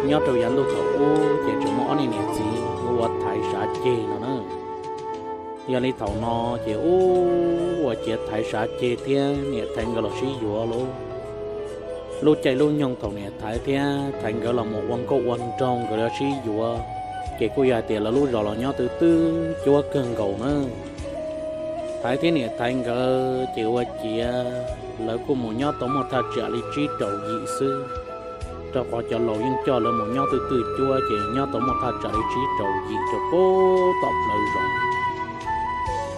Nyob rau yav ntuj thaum ub ces tseem muaj ob niag niam txiv ua Thaiv Sav ceg no na. Yog li thaum no ces ub, ua ciav Thaiv Sav ceg thiab niam Thaiv nkawd los sib yuav lauj. Lub caij lub nyoog thaum niam Thaiv thiab Thaiv nkawd los mus ua nkauj ua nraug nkawd los sib yuav, ces kuj yog hais tias lawv lub zos los nyob twb twb cuab kawg nkaus na. Thaiv thiab niam Thaiv nkawd ces ua ciav lawv kuj mus nyob tau muaj thaj tsam li tsib rau yim xwb, rau qhov cov laus yeej coj lawv mus nyob twb twb cuab ces nyob tau muaj thaj tsam li tsib rau yim rau pem tom plawv zoov.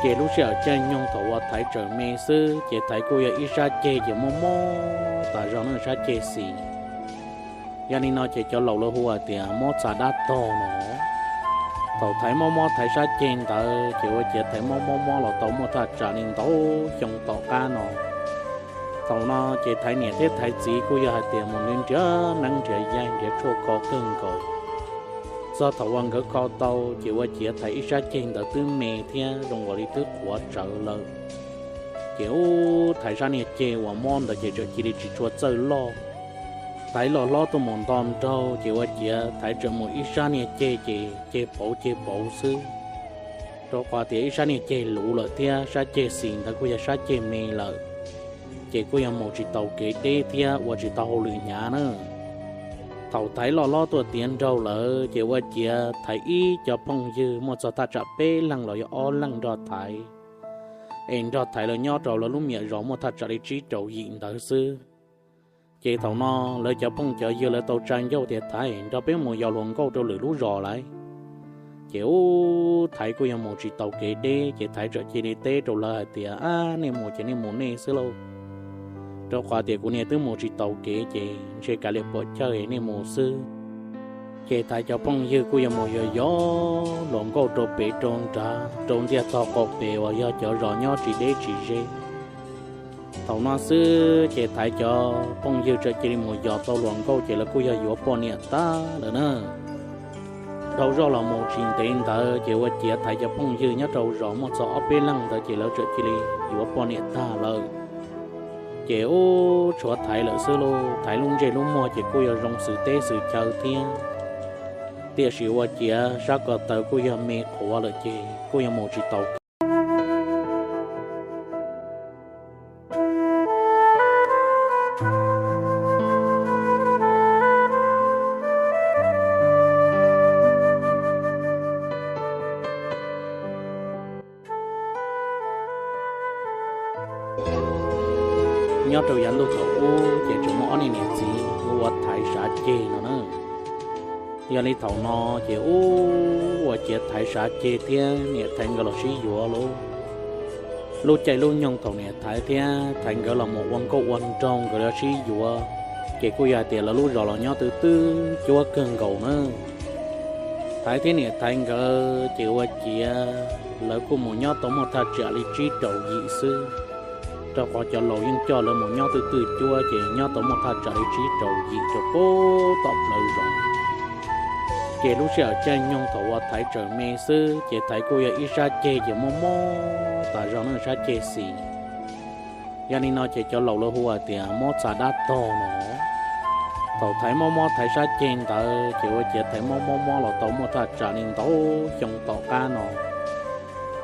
Ces lub sij hawm caij nyoog thaum uas Thaiv tseem me xwb ces Thaiv kuj yog ib sab ceg ces mob mob tas zog na, sab ceg xis. Yog li no ces cov laus lawv hu hais tias mob txha dab tog no. Thaum Thaiv mob mob Thaiv sab ceg ntawd ces ua ciav Thaiv mob mob mob los tau muaj thaj tsam li ntau xyoo tom qab no. Thaum no ces Thaiv niam thiab Thaiv txiv kuj yog hais tias mus nrhiav nrhiav neeb nrhiav yaig nrhiav tshuaj kho kawg nkaus. Txog thaum uas nkawd kho tau ces ua ciav Thaiv ib sab ceg ntawd twb me thiab zoo nkaus li twb qhuav tsawv lawm. Ces ub, Thaiv sab niag ceg uas mob ntawd ces txawm cia li tsis tshua txawj loj. Thaiv loj hlob tuaj mus nto nraug ces ua ciav Thaiv tseem mus ib sab niag ceg ces ceg pauv ceg pauv xwb, rau qhov tias ib sab niag ceg luv lawm thiab sab ceg xis ntawd kuj yog sab ceg me lawm, ces kuj yog mus tsis taus kev deb thiab ua tsis tau hauj lwm hnyav na. Thaum Thaiv loj hlob tuaj tiav nraug lawm ces ua ciav Thaiv ib cov phooj ywg muaj txog thaj tsam peb leeg los yog ob leeg nrog Thaiv, es nrog Thaiv lawv nyob rau lawv lub me nyuam zos muaj thaj tsam li tsib rau yim ntawd xwb. Ces thaum no lawv cov phooj cov ywg lawv tau tsa ncauj tias Thaiv nrog peb mus yos hluas nkauj rau lwm lub zos lauj. Ces ub, Thaiv kuj yog mus tsis taus kev deb ces Thaiv txawm cia li teb rau lawv hais tias, Ab, nej mus ces nej mus nej xwb lauj, rau qhov tias kuv niag twb mus tsis taus kev ces ntshe kav liam puam chawj es nej mus xwb. Ces Thaiv cov phooj ywg kuj yog mus yos yos hluas nkauj rau pem rau nrad rau ntiaj tog qaum pem uas yog cov zos nyob tsis deb tsis ze. Thaum no xwb ces Thaiv cov phooj ywg txawm cia li mus yos tau hluas nkauj ces lawv kuj yog yuav poj niam tag lawm na. Dhau zoj los mus tsis ntev ntawd ces ua ciav Thaiv cov phooj ywg nyob rau zos muaj txog ob peb leeg ntawd ces lawv txawm cia li yuav poj niam tag lawm. Ces ub, tshuav Thaiv lawm xwb lauj. Thaiv lub ntsej lub muag ces kuj yog zoo xws teb xws chaw thiab, tiam sis ua ciav sab ko taw kuj yog me qhuav lawm ces kuj yog mus tsis taus. Nyob rau yav ntuj thaum ub ces tseem muaj ob niag niam txiv ua Thaiv Sav ceg no na. Yog li thaum no ces ub, ua ciav Thaiv Sav ceg thiab niam Thaiv nkawd los sib yuav lauj. Lub caij lub nyoog thaum niam Thaiv thiab Thaiv nkawd los mus ua nkauj ua nraug nkawd los sib yuav, ces kuj yog hais tias lawv lub zos los nyob twb twb cuab kawg nkaus na. Thaiv thiab niam Thaiv nkawd ces ua ciav lawv kuj mus nyob tau muaj thaj tsam li tsib rau yim xwb, rau qhov cov laus yeej coj lawv mus nyob twb twb cuab ces nyob tau muaj thaj tsam li tsib rau yim rau pem tom plawv zoov. Ces lub sij hawm caij nyoog thaum uas Thaiv tseem me xwb ces Thaiv kuj yog ib sab ceg ces mob mob tas zog na, sab ceg xis. Yog li no ces cov laus lawv hu hais tias mob txha dab tog no. Thaum Thaiv mob mob Thaiv sab ceg ntawd ces ua ciav Thaiv mob mob mob los tau muaj thaj tsam li ntau xyoo tom qab no.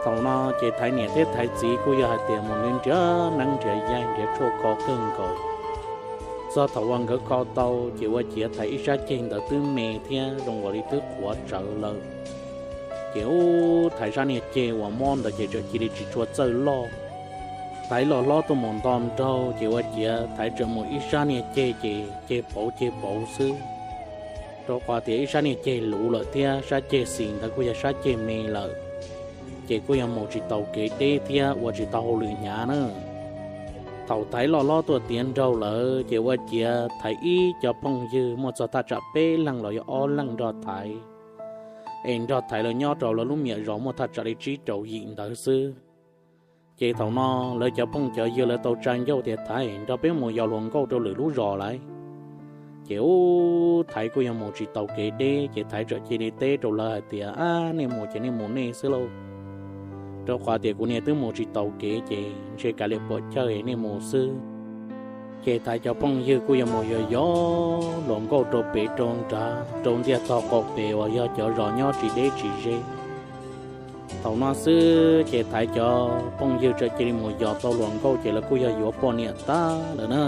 Thaum no ces Thaiv niam thiab Thaiv txiv kuj yog hais tias mus nrhiav nrhiav neeb nrhiav yaig nrhiav tshuaj kho kawg nkaus. Txog thaum uas nkawd kho tau ces ua ciav Thaiv ib sab ceg ntawd twb me thiab zoo nkaus li twb qhuav tsawv lawm. Ces ub, Thaiv sab niag ceg uas mob ntawd ces txawm cia li tsis tshua txawj loj. Thaiv loj hlob tuaj mus nto nraug ces ua ciav Thaiv tseem mus ib sab niag ceg ces ceg pauv ceg pauv xwb, rau qhov tias ib sab niag ceg luv lawm thiab sab ceg xis ntawd kuj yog sab ceg me lawm, ces kuj yog mus tsis taus kev deb thiab ua tsis tau hauj lwm hnyav na. Thaum Thaiv loj hlob tuaj tiav nraug lawm ces ua ciav Thaiv ib cov phooj ywg muaj txog thaj tsam peb leeg los yog ob leeg nrog Thaiv, es nrog Thaiv lawv nyob rau lawv lub me nyuam zos muaj thaj tsam li tsib rau yim ntawd xwb. Ces thaum no lawv cov phooj cov ywg lawv tau tsa ncauj tias Thaiv nrog peb mus yos hluas nkauj rau lwm lub zos lauj. Ces ub, Thaiv kuj yog mus tsis taus kev deb ces Thaiv txawm cia li teb rau lawv hais tias, Ab, nej mus ces nej mus nej xwb lauj, rau qhov tias kuv niag twb mus tsis taus kev ces ntshe kav liam puam chawj es nej mus xwb. Ces Thaiv cov phooj ywg kuj yuav mus yos yos hluas nkauj rau pem rau nrad rau ntiaj tog qaum pem uas yog cov zos nyob tsis deb tsis ze. Thaum no xwb ces Thaiv cov phooj ywg txawm cia li mus yos tau hluas nkauj ces lawv kuj yog yuav poj niam tag lawm na.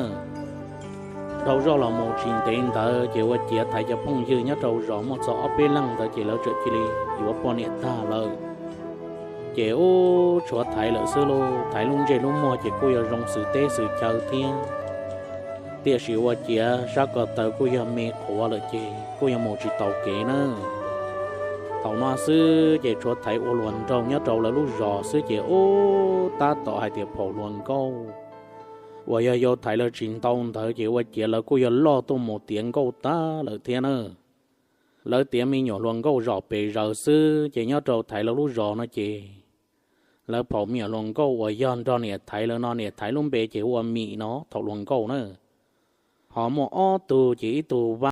Dhau zoj los mus tsis ntev ntawd ces ua ciav Thaiv cov phooj ywg nyob rau zos muaj txog ob peb leeg ntawd ces lawv txawm cia li yuav poj niam tag lawm. Ces ub tshuav Thaiv lawm xwb lauj, Thaiv lub ntsej lub muag ces kuj yog zoo xws teb xws chaw thiab, tiam sis ua ciav sab ko taw kuj yog me qhuav lawm ces kuj yog mus tsis taus kev na. Thaum no xwb ces tshuav Thaiv ua luag nraug nyob rau lawv lub zos xwb ces ub tab tom hais tias phaum hluas nkauj uas yog yau Thaiv lawv tsis ntau ntawd ces ua ciav lawv kuj yog loj tuaj mus tiav nkauj tag lawm thiab na. Lawv tiav me nyuam hluas nkauj zom pes zaws xwb ces nyob rau Thaiv lawv lub zos no ces lawv phaum me nyuam hluas nkauj uas yog nrog niam Thaiv lawv no, niam Thaiv lub npe ces hu ua Mim no, thaum hluas nkauj na. Ho muaj ob tug ces ib tug